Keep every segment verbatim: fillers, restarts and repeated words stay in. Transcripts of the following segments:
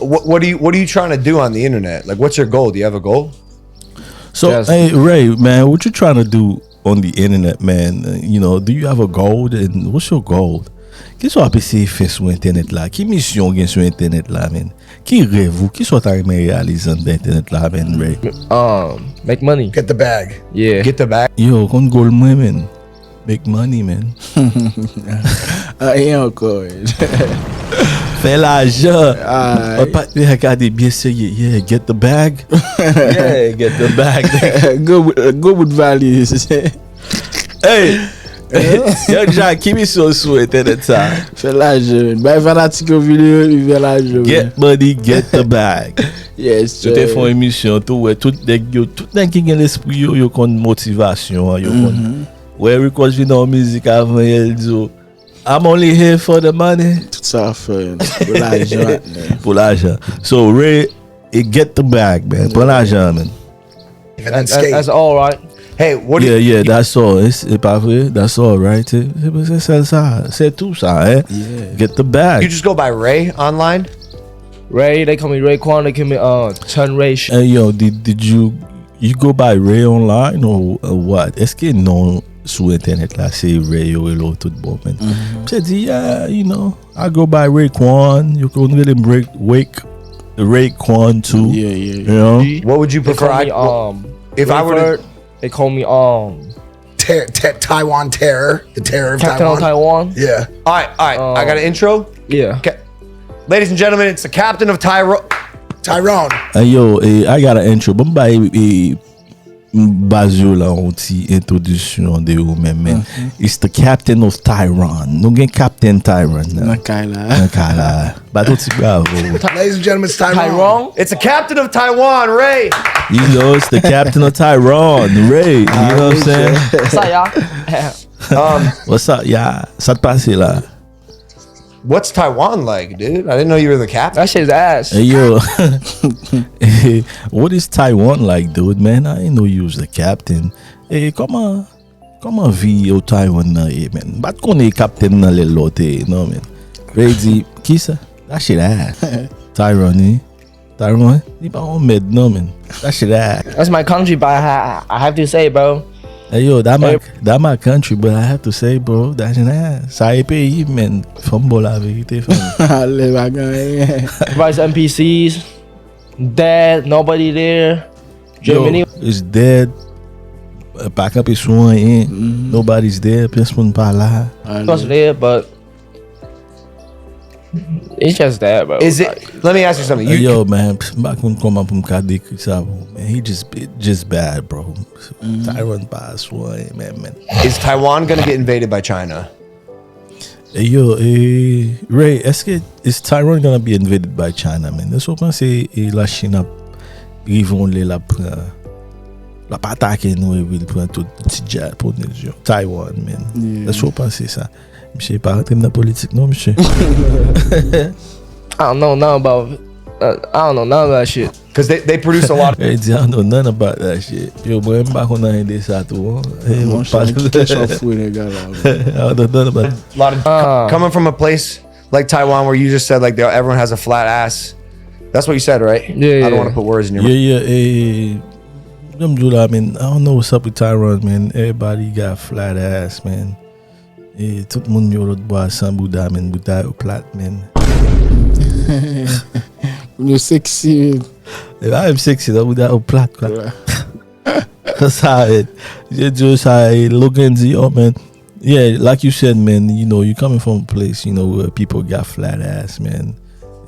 What, what do you what are you trying to do on the internet? Like, what's your goal? Do you have a goal? So, Yes. Hey, Ray, man, what you trying to do on the internet, man? Uh, you know, do you have a goal? And what's your goal? Kisa w ap eseye fè sou entènèt la? Ki misyon w gen sou entènèt la, man? Ki rèv ou? Kisa w ta renmen reyalize anndan entènèt la, man, Ray? Um, make money. Get the bag. Yeah. Get the bag. Yo, konn goal mwen, man. Make money, man. Anyen ankò. Fè lajan. Yon patnè gade byen serye. Yeah, get the bag. Yeah, get the bag. Go bout valiz. Hey! Young John, ki misyon sou entènèt sa? Fè lajan. Bay fanatik yo videyo, li fè lajan. Get money, get the bag. Yes. Yo te fè yon emisyon tou, wè, tout nèg yo, tout nèg ki gen lespri yo, yo konn motivasyon an, yo konn. Wè, Rick Ross vin nan yon mizik avan yè, li di, "I'm only here for the money." Tout sa fè pou lajan. Pou lajan. So, Ray, e get the bag, man. Pran lajan, man. Even That's, skate. That's all right. Hey, what do Yeah, you, yeah, that's all. E pa vre? That's all right. Se se sèl sa. Se tou sa, eh? Yeah. Get the bag. You just go by Ray online? Ray, they call me Raekwon, they call me uh Chun Ray. Sh- Hey, yo, did, did you you go by Ray online or, or what? Èske non sou entènèt la se Ray yo rele w tout bon, man? Mwen di, yeah, you know, I go by Raekwon. Yo konn rele m Ray, Wake, Raekwon too. Yeah, yeah, yeah. You know? What would you They prefer? call I, me um. if I were to- Rayford, they call me um. Ter- Te- Taiwan Terror, the Terror of Captain of Taiwan. Taiwan. Yeah. All right, all right. I got an intro. Yeah. Okay. Ladies and gentlemen, it's the captain of Tyrone. Tyrone. Hey, yo, eh, I got an intro. Ban m bay eh, baz yo la yon ti entwodiksyon de yo menm, men. It's the captain of Tyrone. Nou gen Captain Tyrone nan. Nan kay la. Nan kay la. Bat yon ti bravo. Ladies and gentlemen, it's Tyrone. Tyrone? It's the captain of Taiwan, Ray. You know, it's the captain of Tyrone, Ray. You know what I'm saying? Sa ya. Um, What's up, y'all? Sa t pase la? what's Taiwan like, dude? I didn't know you were the captain. That shit's ass. Hey, yo. What is Taiwan like, dude, man? I didn't know you was the captain. Hey, kòman, kòman vi o Taiwan nan ye, man? M pa t konnen kaptèn nan lè lòt ye, non, man. Ray di, kisa? That shit ass. Tyrone, wi. Tyrone, li pa yon mèd, non, man. That shit ass. That's my country, but I, I have to say, bro. Hey, yo, that my, that my country, but I have to say, bro, that shit ass. Sa e peyi, man. Fò m ba w laverite, fanmi. Ale pa gen anyen. Vice N P Cs, dead, nobody there. Yo, Germany. It's dead. Pa kanpe sou anyen. Nobody's there. Pyès moun pa la. Was there, but it's just that, bro. Is it? Like, Let me ask you something. Hey, You, yo, man, m pa konn kòman pou m ka dekri sa pou ou, man. He just, just bad, bro. Tyrone pa sou anyen, man, man. is Taiwan going to get invaded by China? Hey, yo, eh, Ray, èske is Tyrone gonna be invaded by China, man? Èske w panse eh, la Chine ap rive yon lè l ap pran, l ap atake nou epi l pran tout ti Japonais yo, Taiwan, man? Yeah. Èske w panse sa? Misye pa rantre m nan politik non, misye. I don't know nothing about. Uh, I don't know none of that shit. Because they, they produce a lot of Ray di, I don't know nothing about that shit. Yo, mwen, m pa konn anyen de sa tou, hein. Hey, Mon pa- chè, ki kesyon fou nèg la. I don't know nothing about lot of Uh. coming from a place like Taiwan where you just said like they, everyone has a flat ass. That's what you said, right? Yeah, I don't yeah. want to put words in your Yeah, mouth. Yeah, eh, jan m di w la, man, I don't know what's up with Tyrone, man. Everybody got flat ass, man. Eh, tout moun yo lòt bò a san bouda, man. Bouda yo plat, man. Moun yo sexy. E pa menm sexy, non, bouda yo plat, kwa. Sa, eh, je di w sa, eh, Logan di, oh, man. Yeah, like you said, man, you know, you coming from a place, you know, where people got flat ass, man.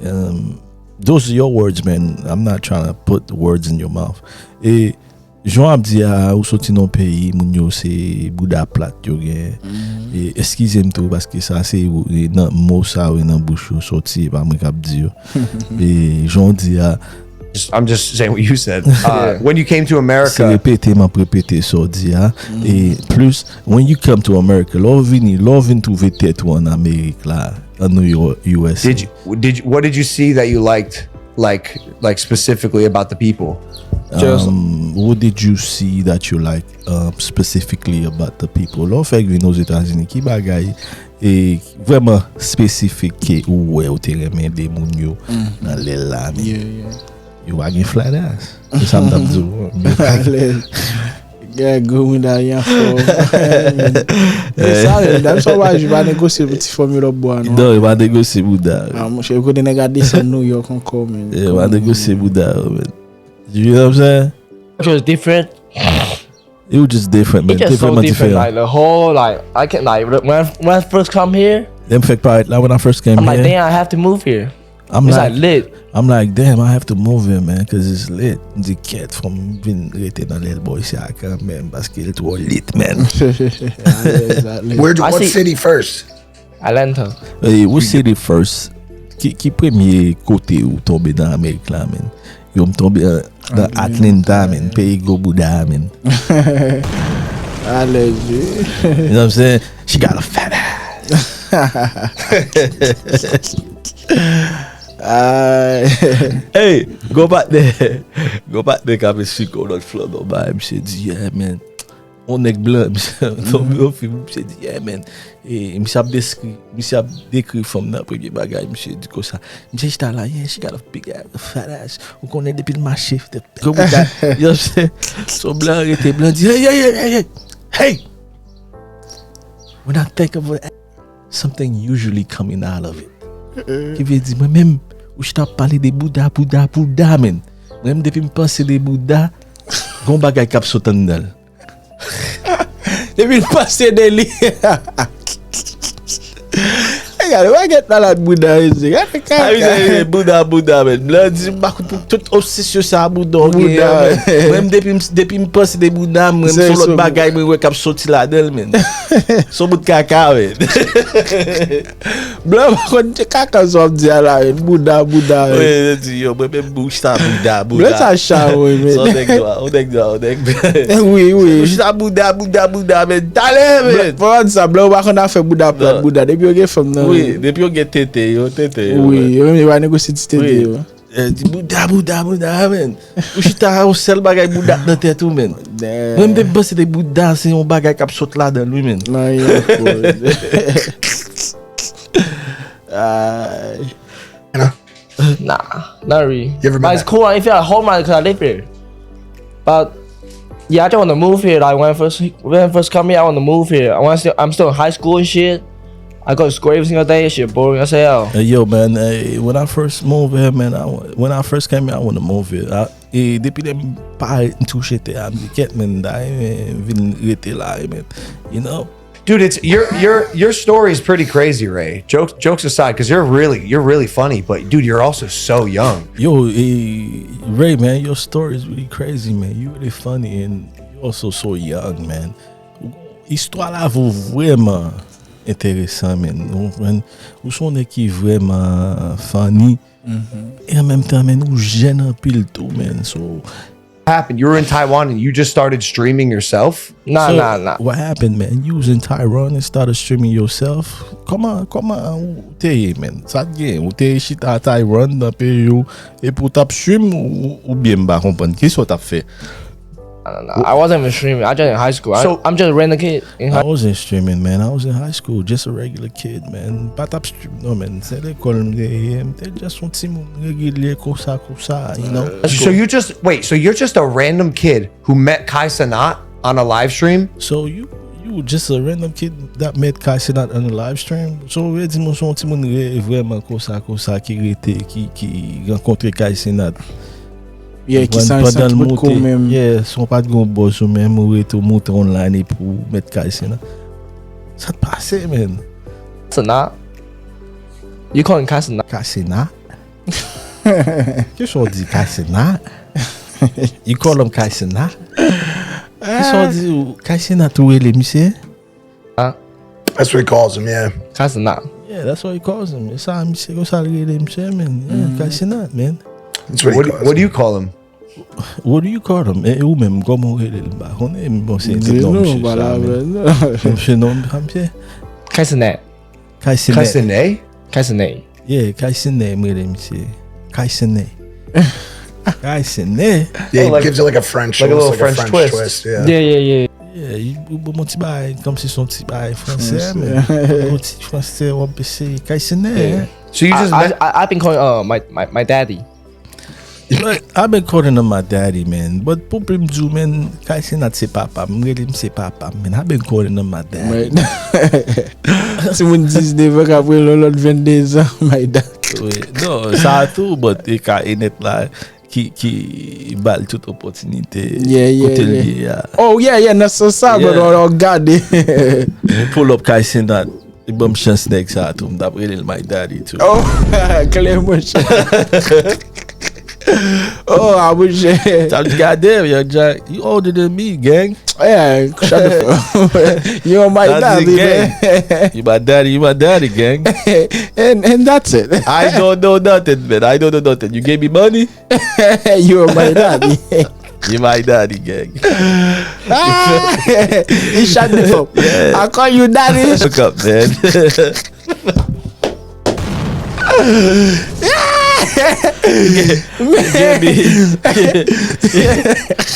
Um, those are your words, man. I'm not trying to put words in your mouth. E jan w ap di a, ou soti nan peyi, moun yo se bouda plat yo gen. E eskize m tou, paske sa se e nan mo sa yo e nan bouch yo soti, e pa mwen k ap di yo. E jan w di a, Just- I'm just saying what you said. Uh, when you came to se America, repete, m ap repete sa w di a. E plis, when you come to America, lè w vini, lè w vin twouve tèt ou an Amerik la, an New York, U S A. did you, did you, what did you see that you liked, like like specifically about the people? Just um, what did you see that you like um, specifically about the people? Lè w fèk vin Ozetazini, ki bagay e vrèman spesifik ke ou wè ou te renmen de moun yo nan lè la? Men yo pa gen flat ass. Se sa m t ap di w. Yo pa gen. Gen gwo moun a yon fò. Men sa, men dam sa w pa jwe, pa negosye pou ti fòm yo lòt bwa non. Non, yo pa negosye bouda. Ah, monchè, kote nèg a desann New York ankò, men. Yo pa negosye bouda yo, men. You know what I'm saying? It was different. It was just different, man. It's just so different. Like the whole, like I can't, like when I, when I first come here, them fake pirate. Like when I first came I'm here, like, damn, I have to move here. I'm it's like, like lit. I'm like, damn, I have to move here, man, because it's lit. The cat from been written on little boy, I can't, man, parce qu'il est trop lit, man. Yeah, exactly. Where, what city first? Atlanta. Hey, what city first? Ki, ki premye kote ou tonbe nan Amerik la, men? Yo, m tonbe uh, nan Atlanta, men. Peyi gwo bouda, men. Allergy. You know what I'm saying? She got a fat ass. Hey, go back there. Go back there, ka mesye ko lòt flan non ba, misye di, yeah, man. On nèg blan, misye tonbe yon fim, misye di, yeah, man. E misye ap deskri, misye ap dekri fanm nan, premye bagay, misye di konsa. Misye chita la, yeah, she got a big ass, fat ass. Ou konnen depi l mache, gwo bouda. You know what I'm saying? So blan rete, blan di, hey, hey, hey, hey, hey. When I think of a something usually coming out of it. Ki vle di, mwen menm, ou chita ap pale de bouda, bouda, bouda, men. Mwen menm, depi m panse de bouda, gon bagay k ap sot anndan l. Depi m panse de li. Gade, wè gèt malad bouda, mesye. Gade kaka. Bouda, bouda, men. Blan di, m pa konn pou tout obsesyon sa, bouda, w gen, men. Mwen menm, depi m, depi m panse de bouda, mwen menm, se yon lòt bagay, mwen wè k ap soti ladan l, men. Se yon bout kaka, men. Blan pa konn kaka sa w ap di a la, men. Bouda, bouda, men. Wi, yo di, yo, mwen menm, bouch sa, bouda, bouda. Blan sa chawo, men. Se yon nèg nwa, yon nèg nwa, yon nèg. Wi, wi. Bouch sa, bouda, bouda, bouda, men. Talè, men. Blan, pa di sa, blan, yo pa konn afè bouda plat, bouda. Depi yo gen fanm nan, wi, men. Depi yo gen tete, yo, tete, yo, wi, men. Yo menm, yo pa negosye ti tete, wi, yo. Eh, di bouda, bouda, bouda, men. Ou chita yon sèl bagay bouda nan tèt ou, men. Damn. Mwen, m te panse de bouda, se yon bagay k ap sot ladan l, wi, men. Nan yon koze. Ay. Nah, not really. You ever been But it's back? Cool. I feel at home because I live here. But yeah, I just want to move here. Like when I first when I first come here, I want to move here. I want to. I'm still in high school and shit. I go to school every single day. Shit boring as hell. Hey, yo, man. Hey, when I first moved here, man, I, wa- when I first came here, I want to move here. I, e depi lè m pa touche tè a, m di kèt, men, m ta renmen vin rete la, men. You know? Dude, it's your your your story is pretty crazy, Ray. Jokes jokes aside, because you're really you're really funny, but dude, you're also so young. Yo, eh, Ray, man, your story is really crazy, man. You really funny and you also so young, man. Istwa la vo vrèman enteresan, man. Ou konprann? Ou se yon nèg ki vrèman funny. E an menm tan, man, ou jèn anpil tou, man. So, happened? You were in Taiwan and you just started streaming yourself? Nah, so, nah, nah. What happened, man? You was in Taiwan and started streaming yourself? Kòman, kòman ou te ye, man? Sa t gen? Ou te chita Taiwan nan peyi w epi w t ap stream ou, oubyen m pa konprann? Kisa w t ap fè? I don't know. I wasn't even streaming. I just in high school. I, So I'm just a random kid in I high wasn't streaming, man. I was in high school, just a regular kid, man. Pa t ap stream, non, man. Se lekòl m te ye, m te just yon timoun regilye, konsa, konsa, you know? So you just wait. So you're just a random kid who met Kai Cenat on a live stream. So you you just a random kid that met Kai Cenat on a live stream. So ou vle di mwen se yon timoun re- vrèman konsa konsa ki rete ki ki rankontre Kai Cenat. Yeah, ki san san ki potko menm. Yeah, si w pa t gon bòs ou menm ou rete ou monte online epi ou met Kai Cenat. Sa t pase, man? Cenat? You calling Kai Cenat? Kai Cenat? Kisa w di, Kai Cenat? You call him Kai Cenat? Kisa w di, Kai Cenat ou rele misye? Huh? That's what he calls him, yeah. Kai Cenat. Yeah, that's what he calls him. E sa, misye, konsa l rele misye, man. Yeah, Kai Cenat, man. That's what he What, do- calls what do him. You call him? What do you call him? E ou menm, kòman w rele l? M pa konnen, m panse se non, non, misye pa sa, la, man. Misye non, pa misye. Kai Cenat. Kai Cenat. Kai Cenat? Kai Cenat. Yeah, Kai Cenat, m rele misye. Kai Cenat. Kayisyen nè. Yeah, it gives it like a French, like a little French twist. Yeah, yeah, yeah. Yeah, you bon ti bagay kòm si son ti bagay fransè men. Bon ti fransè w ap ese Kayisyen nè. So you just I, I, I've been calling uh, my, my, my daddy. But I've been calling him my daddy, man. But pou plim di w, man, Kayisyen nat se papa m. M rele m se papa m, man. I've been calling him my daddy. Timoun diznèf an k ap rele yon lòt venndezan, my dad. Non, sa tou, but e ka Enèt la ki ki ba l tout opòtinite kote l ye a. Oh yeah, yeah, nan sans sa, but on gade. Pull up Kayisyen nat. Li ban m chans nèg sa tou, m t ap rele l my daddy tou. Oh, klè monchè. Oh, a monchè. T ap di goddamn, young Jack, you older than me, gang. Yeah, shut the fuck. You my daddy, man. You my daddy, you my daddy, gang. And and that's it. I don't know nothing, man. I don't know nothing. You gave me money. You are my daddy. You my daddy, gang. Ah, he shot the fuck. I call you daddy. Look up, man. You gave me,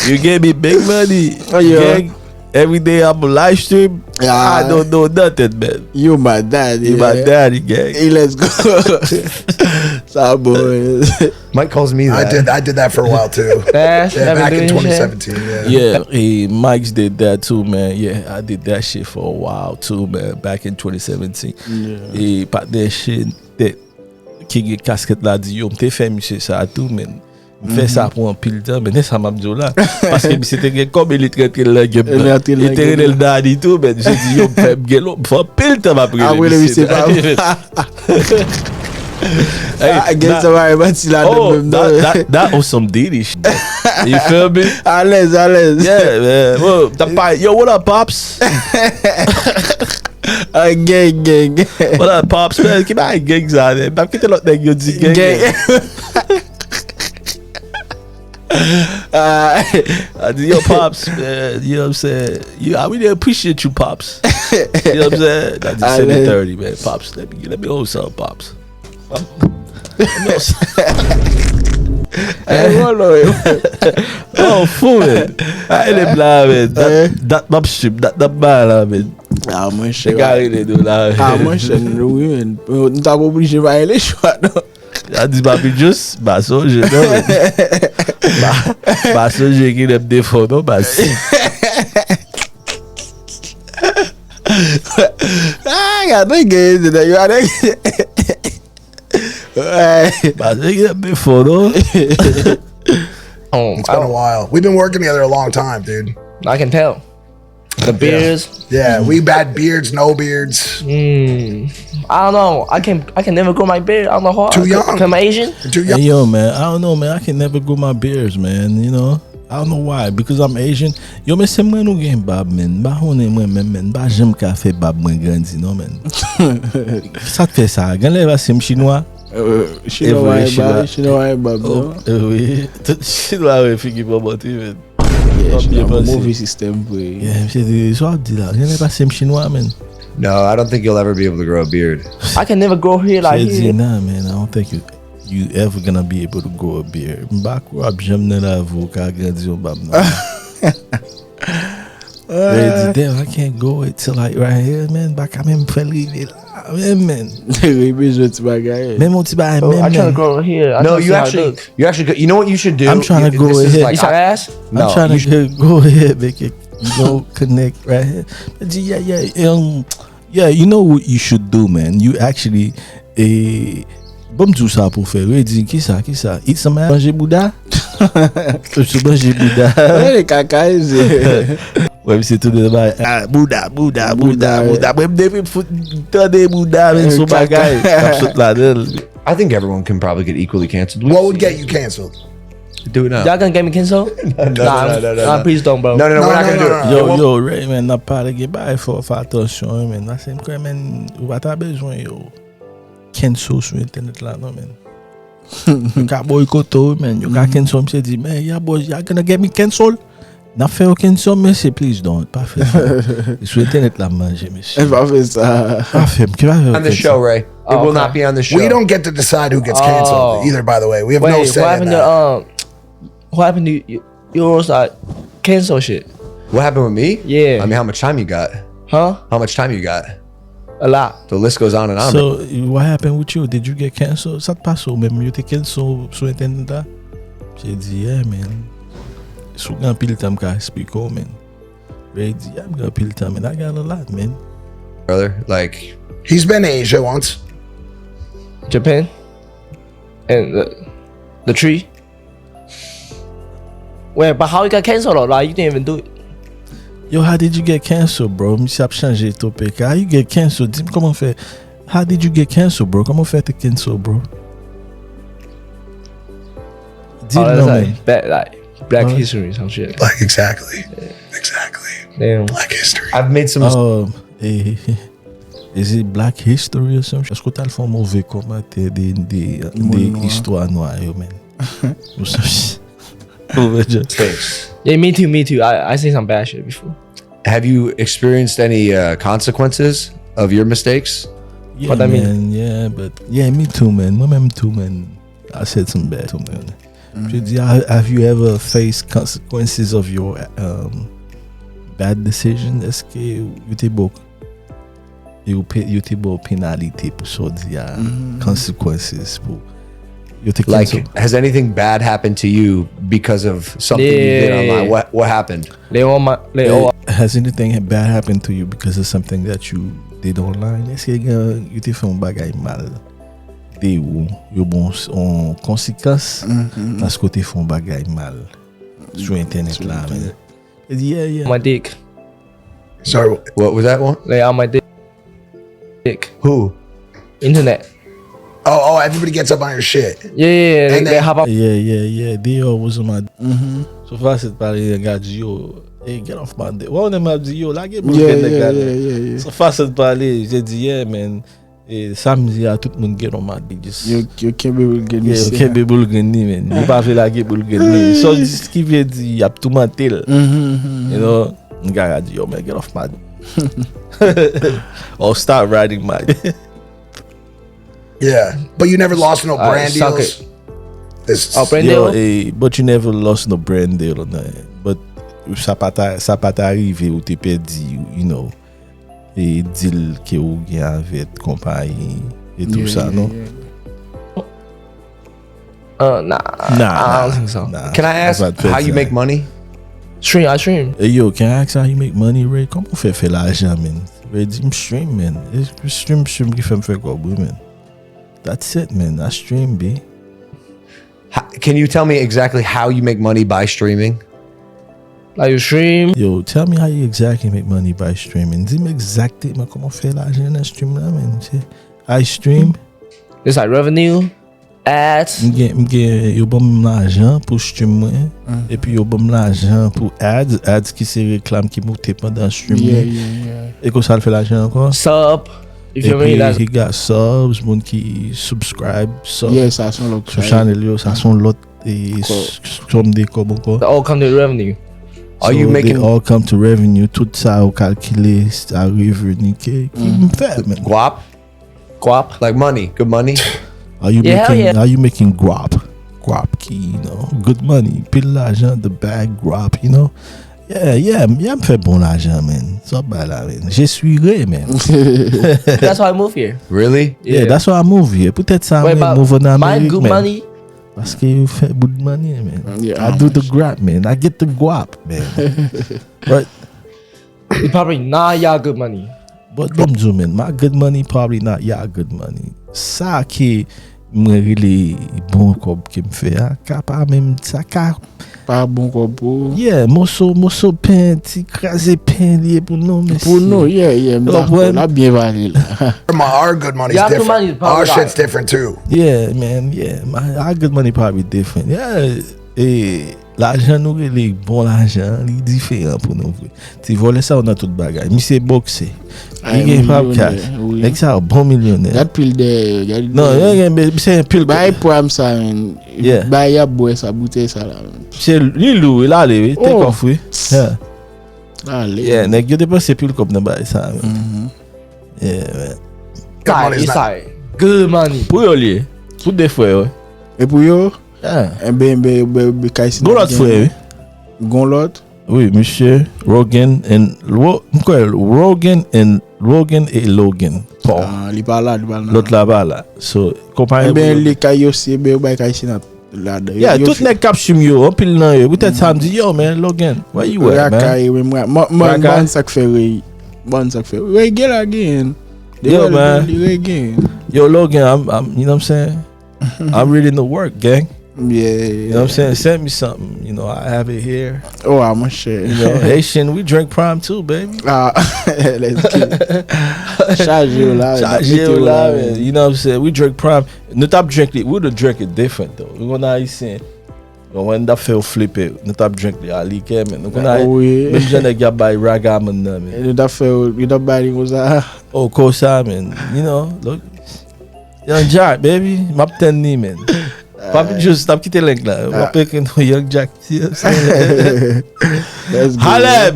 you gave me big money. Oh, yeah. Gang. Every day I'm a live stream. I don't know nothing, man. You my daddy. You my daddy, gang. Hey, let's go. Sa bon. Mike calls me that. I did. I did that for a while too. Bash, Yeah, never back in doing shit. twenty seventeen. Yeah. Yeah, e Mike's did that too, man. Yeah, I did that shit for a while too, man. Back in twenty seventeen. E patnè shit that ki gen kasket la di yo, m te fè misye sa tou, man. M fè sa pou anpil tan, men sa m ap di w la. Paske misye te gen kòb e li t rantre l nan game nan. Li te rele l daddy tou, men misye di yo, m fè m gen lon, m fè anpil tan m ap rele misye daddy. Gen sa va repanti la menm non. That on some Diddy shit. You feel me? Alèz, alèz. Yeah, man. Well, the fight. Yo, what up, Pops? A gang, gang. What up, Pops, man? Ki bagay gang sa, man? M ap kite lòt nèg yo di gang. Gang. I did, yo, Pops, man, you know what I'm saying? You, I really appreciate you, Pops. You know what I'm saying? I did seven thirty, man. Pops, let me, let me hold some, Pops. Hey, hold on. Oh, fou, man. A, ele m la, man. Dat, dat m ap strip, dat, dat m la, man. Ah, mwen chè. Gare le do la, man. Ah, mwen chè, wi, man. Nou t ap oblije pa rele chwa, non. A di Papi Jous, ba sonje non, men. Ba, ba sonje ki lè m defo non, baz. Ah, gade gen de nèg yo, gade. Ba sonje ki lè m defo non. Oh, It's been a while. We've been working together a long time, dude. I can tell. The beers. Yeah, we had beards, no beards. Mm. I don't know. I can I can never grow my beard. I don't know how. Too young. Cause I'm Asian. Too Hey, young. Yo, man, I don't know, man. I can never grow my beards, man. You know, I don't know why. Because I'm Asian. Yo, men se mwen nou gen bab, man. M pa konnen mwen menm, man. M pa janm ka fè bab mwen grandi, non, man. Sa k fè sa? Gen lè pase m chinwa. Chinwa e bab, chinwa e bab, non? Wi. Tout chinwa wè figi pòpòte, man. Yeah, chinwa move sistèm vre. Yeah, misye di, sa w ap di la? Gen lè pase m chinwa, man. No, I don't think you'll ever be able to grow a beard. I can never grow hair like Misye di, here. Nah, man, I don't think you, you ever gonna be able to grow a beard. M pa kwè w ap janm nan lavi w ka grandi yon bab, non. Ray di, damn, I can't grow it till like right here, man. Baka menm fè l rive la, menm, man. Ray bezwen ti bagay. Menm yon ti bagay, Oh, I menm, try to man. Grow hair. I No, just see you how it actually, look. you actually, go- you know what you should do. I'm trying to You- grow this a is hair. Like, It's your ass. No, I'm trying you to should- go, go ahead, make it, you know, connect right here. But yeah, yeah, yeah, um, yeah, you know what you should do, man. You actually, eh, bon, m di w sa pou fè. Ray di, ki sa, ki sa? Eat some ass. Manje bouda? Ou sou manje bouda? Hey, kaka, isi. Wè, misye tou de bay. Ah, bouda, bouda, bouda, Bouda, bouda. Mwen, depi m fout tande bouda, men Eh, sou kaka. bagay. M ap sot ladan l. I think everyone can probably get equally canceled. What would get you canceled? Do it now. Y'all gonna get me canceled? no, nah, no, no, no, nah, no. Please don't, bro. No, no, no, No, we're not no, gonna no, do no, it. no. It Yo, won't- yo, Ray, man, n ap pale gen bagay fò, fò atansyon, wi, men. Nan se m kwè, men, ou pa ta bezwen yo. Cancel sou entènèt la, non, men. Yo ka boykote w, men. Yo ka cancel, misye di, men, ya boy, ya gonna get me cancel. N ap fè yo cancel, men se please don't. Pa fè sa. Sou entènèt la, m manje, mesye. Pa fè sa. Pa fè m, ki pa fè yo On the cancel. show, Ray. It Oh, will okay. Not be on the show. We don't get to decide who gets canceled Oh. either. By the way, we have no Wait, say what in happened to that. um? What happened to you? You almost like cancel shit. What happened with me? Yeah. I mean, how much time you got? Huh? How much time you got? A lot. The list goes on and on. So, what happened with you? Did you get canceled? Sa t pase w menm? Yo te cancel w sou entènèt la? Misye di, yeah, man. Si w gen anpil tan, m ka eksplike w, man. Ray di, yeah, m gen anpil tan, man. I got a lot, man. Brother, like, He's been to Asia once. Japan? And the, the tree? Wait, but how you got canceled though? Like, you didn't even do it. Yo, how did you get canceled, bro? Misye ap chanje topik. How you get canceled? Di m kòman fè. How did you get canceled, bro? Kòman w fè te cancel, bro? Di Oh, m that's non, man. Like, that, like Black Huh? History, some shit. Like, exactly. Exactly. Damn. Black history. I've made some. Oh, eh, is it Black History or something? Èske w t al fè yon move kòmantè de, de, de istwa nwa yo, man? Ou sa move just. Mistakes. Yeah, me too, me too. I, I say some bad shit before. Have you experienced any uh, consequences of your mistakes? Yeah, What that mean? Man, yeah, but yeah, me too, man. Mwen menm tou, man. I said some bad too, man. Je dis, ha- have you ever faced consequences of your um, bad decision? Èske yo te bo yo pe- yo te bo penalite pou sa w di a consequences pou yo te Like, cancel? Has anything bad happened to you because of something you did Yeah. Online? What What happened? Lè w ma- lè w Has anything bad happened to you because of something that you did online? Èske gen yo te fè yon bagay mal de ou? Yo bon yon konsekans paske w te fè yon bagay mal sou entènèt la, man. Yeah, yeah. My dick. Sorry. What was that one? Like, on my dick. Dick. Who? Internet. Oh, oh, everybody gets up on your shit. Yeah, yeah, yeah. They, And they then- hop up. Yeah, yeah, yeah. They always on my. So fasil pale, nèg a di yo, hey, get off my dick. Wè, ou nèg ap di yo, lage boul Yeah, gen nèg yeah, la. yeah, yeah, yeah. So fasil pale, je di, yeah, man. E samdi a, tout moun get on my dick. Just, Yo, yo kenbe boul grenn yeah, isi. Kenbe boul grenn li, man. Yo pa vle lage boul grenn li. So, just ki vle di, y ap toumante l. Mhm, mhm. You know, nèg a di, yo, man, get off my dick. Or stop riding my dick. Yeah, but you never lost no Alright, brand suck deals. It. This, Oh, brand Yo, deal? Eh, but you never lost no brand deal or nothing. But sa pa ta, sa pa ta rive ou te pèdi, you know, e deal ke ou gen avèk konpayi e tou sa, non? Uh, nah, Nah, I nah, don't think so. Nah, Can I ask pa t fè how you sa. Make money? Stream, I stream. Hey, yo, can I ask how you make money, Ray? Kòman w fè fè lajan, man? Ray di m stream, man. E stream, stream ki fè m fè kòb, wi, man. That's it, man. I stream, B. How, can you tell me exactly how you make money by streaming? Like, you stream. Yo, tell me how you exactly make money by streaming. Di m egzakteman kòman w fè lajan nan stream la, man. Se, I stream. It's like revenue, ads. M gen, m gen, yo ban m lajan pou stream mwen. Epi yo ban m lajan pou ads. Ads ki se reklam ki moute pandan stream Yeah, mwen. yeah, yeah. E konsa l fè lajan ankò. Sub. You feel me? Epi That's he got subs, moun ki subscribe, sub. Yeah, sa se yon lòt Sou bagay. Channel yo, sa se yon lòt e, Kò. s- sòm de kòb ankò. the all come to the revenue. Are you So, making they all come to revenue, tout sa ou kalkile, sa reveni ke ki m fè, man. Guap? Guap. Like money, good money? Are you Yeah, hell making yeah. Are you making guap? Guap ki, you know, good money, pil lajan, the bag guap, you know. Yeah, yeah, yeah, m fè bon lajan, man. Sa bay la, man. Je suis re, man. That's why I move here. Really? Yeah, that's why I move here. Poutèt sa Wait, mwen but move an my Amerik, good man. Money. Paske yo fè bout money, man. Yeah, I how do the much? grab, man. I get the guap, man. But It's probably not y'all good money. But bon, m di w, man, my good money probably not your good money. Sa ke mwen rele bon kòb ke m fè a, ka pa menm, sa ka, Pa bon kòb pou. Yeah, moso, moso pen, ti kraze pen li ye pou nou, mesye. Pou nou, yeah, yeah, m Yo, dakò. bro. L ap byen vale la. My, our good money's Y'all too different. money is probably Our like- shit's different too. Yeah, man, yeah. My, our good money probably different. Yeah, e lajan nou rele bon lajan, li diferan pou nou vre. Ti vòlè sa yo nan tout bagay. Misye bokse. Li gen pap cash. Nèg sa yo bon milyonè. Gad pil dèyè yo, gad Non, yo gen, se pil. Bay pwam sa, man. Yeah. Bay y ap bwè sa, boutèy sa la, man. Se li lou, wi, l ale, wi. Take off, wi. Yeah. Ale. Yeah, nèg yo depanse pil kòb nan bagay sa, man. Yeah, man. Sorry, it's sorry. Good money. Pou yo li ye. Pou de frè yo. E pou yo? Ah. Enben, enben, enben, enben, kay si Gon lòt frè, wi. Gon lòt. Wi, misye. Rogan and Ro, m kwè Rogan and Rogan e Logan Paul. Ah, li pa la, li pa la. Lòt la pa la. So, konpayi. Enben, li kay yo si, enben, yo bay kay si nan ladan. Yeah, tout nèg k ap swim yo, anpil nan yo. Poutèt sa, m di, yo, man, Logan, where you at, man? Rakay, men mwen, mwen, mwen, Rakay. Mwen sa k fè Ray. Mwen sa k fè Ray. Ray gen la gen. Yo, man. Ray gen. Yo, Logan, I'm, I'm, you know what I'm saying? I'm ready to work, gang. Yeah. You know what I'm saying? Send me something. You know, I have it here. Oh, ah, mon chè. You know, Haitian, we drink prime too, baby. Ah, let's get it. Chaje yo la, Chaje yo la, man. You know what I'm saying? We drink prime. Nou t ap drink li. We would have drink it different, though. Nou konn Ayisyen. Bon, mwen, n t ap fè yo flipe. Nou t ap drink li a likè, men. Nou konn Ah, wi. Menm jan nèg y ap bay ragaman nan, men. Nou t ap fè yo, nou t ap bay li konsa. Oh, konsa, men. You know, look. Young Jack, baby. M ap tann li, men. Papi Juice, t ap kite link la. M ap ekri nou Young Jack. You know what I'm saying? Let's go. Holla at me.